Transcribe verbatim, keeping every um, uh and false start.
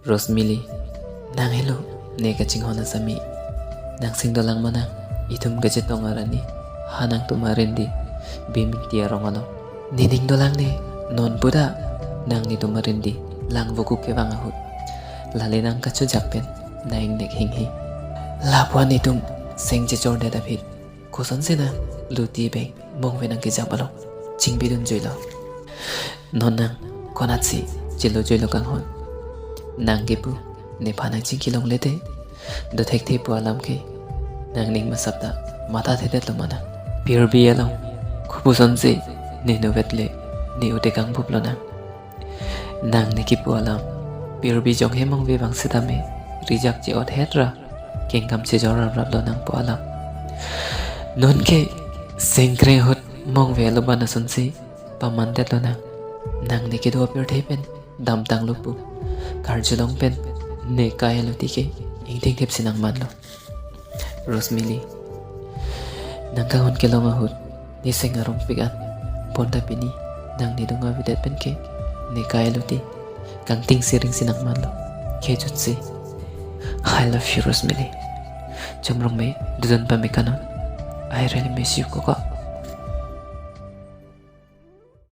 Rosmili, nang helo ne kachinghon asami. Nang sing dolang ma nang, itum kachetong arni, ha nangtum arindi, Bimingti arong along. Nening dolang ne, non puda, nang netum arindi, lang vokuk kevang ahut. Lale nang kachojak pen, nang ingnek hinghe. Lapu-an netum, seng chechordet aphi. Kosonsi nang, luti beng, mongve nangkejap along. Chingbidun juilo. Non nang, konatsi, chelo juilo kanghon. Nang kepu, nephan nangchingki longle te. Dothekthe pu alam ke. Nang ning masap ta, mathathedet lo ma nang. Pirbi along, kopusonsi, ne nuvet le, ne utekang buplo nang. Nang ne kipu alam. Pirbi jong he mongve vang setame. Rijak che-ot het ra. Kengkam chejor raprap lo nang pu alam. Non ke sengkreng ahut mongve alo ban asonsi. Pamandet lo nang. Nang ne kedo apirthe pen. Damtang lo pu. Karjulong pen. Ne kai alo tike. Ingting thip si nang man lo. Rosmili. Nang kanghon kelong ahut. Ne seng arongpik an. Bonta pini. Nang ne dung avedet pen ke. Ne kai alo ti. Kangting siring si nang man lo. Kejut si. I love you, Rosmili. Chomrong me. Dudun pame kanon. I really miss you, koko.